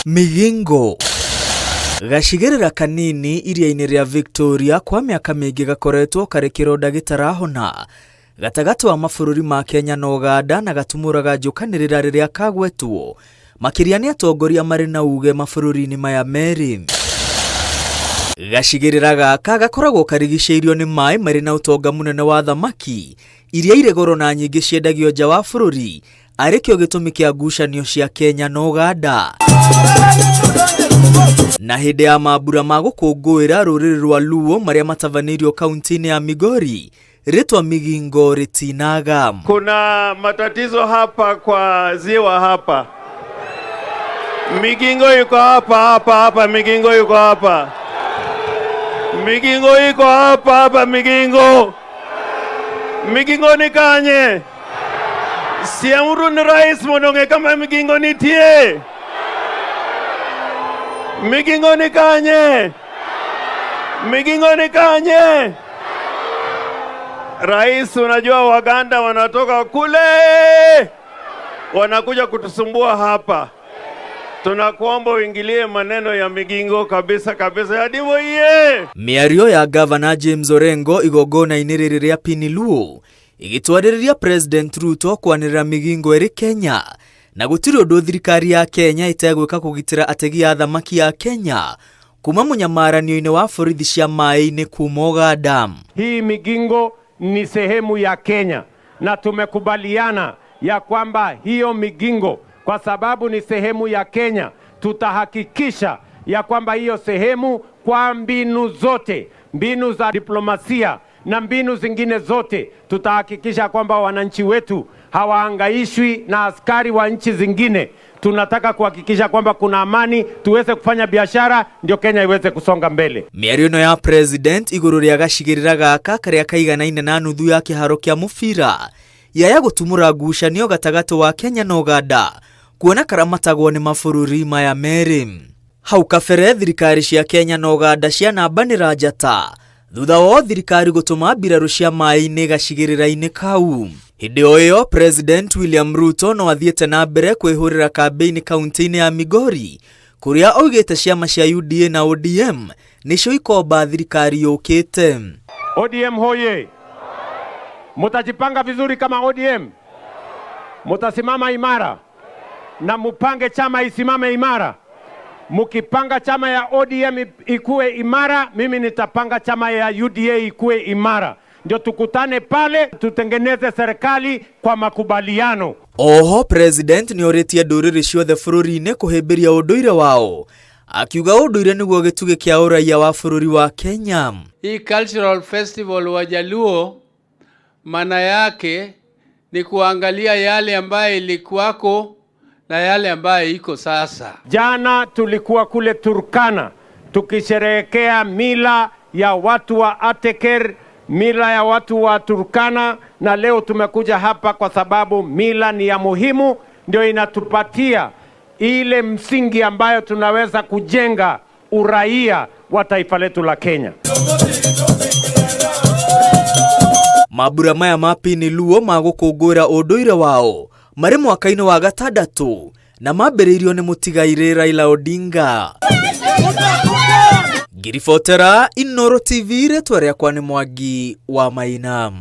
Migingo gacigĩrĩra kanini iria-inĩ rĩa Victoria kwa mĩaka mĩingĩ gakoretwo karĩ kĩronda gĩtarahona gatagatĩ wa mabũrũri ma Kenya na Uganda na gatumũraga njũkanĩrĩra rĩrĩa kagwetwo makĩria nĩ atongoria marĩ na uge mabũrũri-inĩ maya merĩ. Gacigĩrĩra gaka gakoragwo karigicĩirio nĩ maĩ marĩ na ũtonga mũnene wa thamaki iria irĩ goro na nyingĩ ciendagio nja wa bũrũri arĩ kĩo gĩtũmi kĩa ngucanio cia Kenya na Uganda. Na hĩndĩ ya mambura ma gũkũngũĩra rũrĩrĩ rwa Luo marĩa matabanĩirio kaunti-inĩ ya Migori, rĩtwa Migingo rĩtinaga. Kuna matatizo hapa kwa ziwa hapa. Migingo iko hapa hapa hapa, Migingo iko hapa. Migingo iko hapa hapa, Migingo. Migingo ni kanye. Siamuru ni rais mononge kama Migingo nitie. Migingo ni kanye. Migingo ni kanye. Rais, unajua Waganda wanatoka kule wanakuja kutusumbua hapa. Tunakuomba uingilie maneno ya Migingo kabisa kabisa. Yadimo iye. Mĩario ya Gavana James Orengo igongona-inĩ rĩrĩ rĩa Pini Luo ĩgĩtwarĩrĩria President Ruto kwanĩrĩra Migingo ĩrĩ Kenya na gũtirĩ ũndũ thirikari ya Kenya ĩtegwĩka kũgitĩra ategi a thamaki ya Kenya kuma mũnyamaranio-inĩ wa borithi cia maĩ-inĩ kuma Uganda. Hii Migingo ni sehemu ya Kenya na tumekubaliana ya kwamba hiyo Migingo kwa sababu ni sehemu ya Kenya, tutahakikisha ya kwamba hiyo sehemu kwa mbinu zote, mbinu za diplomasia na mbinu zingine zote, tutahakikisha kwamba wananchi wetu hawaangaishwi na askari wa nchi zingine. Tunataka kuhakikisha kwamba kuna amani, tuweze kufanya biashara, ndio Kenya iweze kusonga mbele. Mĩario ĩno ya President igũrũ rĩa gacigĩrĩra gaka karĩa kaiganaine na nuthu ya kĩharo kĩa mũbira yaya gũtumũra ngucanio gatagatĩ wa Kenya na Uganda kuona karamatagwo nĩ mabũrũri maya merĩ. Hau kabere thirikari cia Kenya na Uganda cianambanĩra njata thutha wao thirikari gũtũma mbirarũ cia maĩ-inĩ gacigĩrĩra-inĩ kau. Hĩndĩ o ĩyo President William Ruto no athiĩte na mbere kwĩhũrĩra kambĩini kaunti-inĩ ya Migori kũrĩa augĩte ciama cia UDA na ODM nĩcio ikomba thirikari yũkĩte. ODM hoye! Mutajipanga vizuri kama ODM, mutasimama imara na mupange chama isimame imara. Mukipanga chama ya ODM ikuwe imara, mimi nitapanga chama ya UDA ikuwe imara, ndio tukutane pale tutengeneze serikali kwa makubaliano. Oho President nĩorĩtie ndũrĩrĩ ciothe bũrũri-inĩ kũhĩmbĩria ũndũire wao akiuga ũndũire nĩguo gĩtugĩ kĩa ũraiya wa bũrũri wa Kenya. Hii cultural festival Wajaluo maana yake ni kuangalia yale ambayo ilikuwako na yale ambayo iko sasa. Jana tulikuwa kule Turkana tukisherehekea mila ya watu wa Ateker, mila ya watu wa Turkana, na leo tumekuja hapa kwa sababu mila ni ya muhimu, ndio inatupatia ile msingi ambayo tunaweza kujenga uraia wa taifa letu la Kenya. Mambura maya ma Pini Luo ma gũkũngũĩra ũndũire wao marĩ mwaka-inĩ wa gatandatũ na mambĩrĩirio nĩ mũtigairĩ Raila Odinga. Ngiribotera Inooro TV, rĩtwa rĩakwa nĩ Mwangi wa Maina.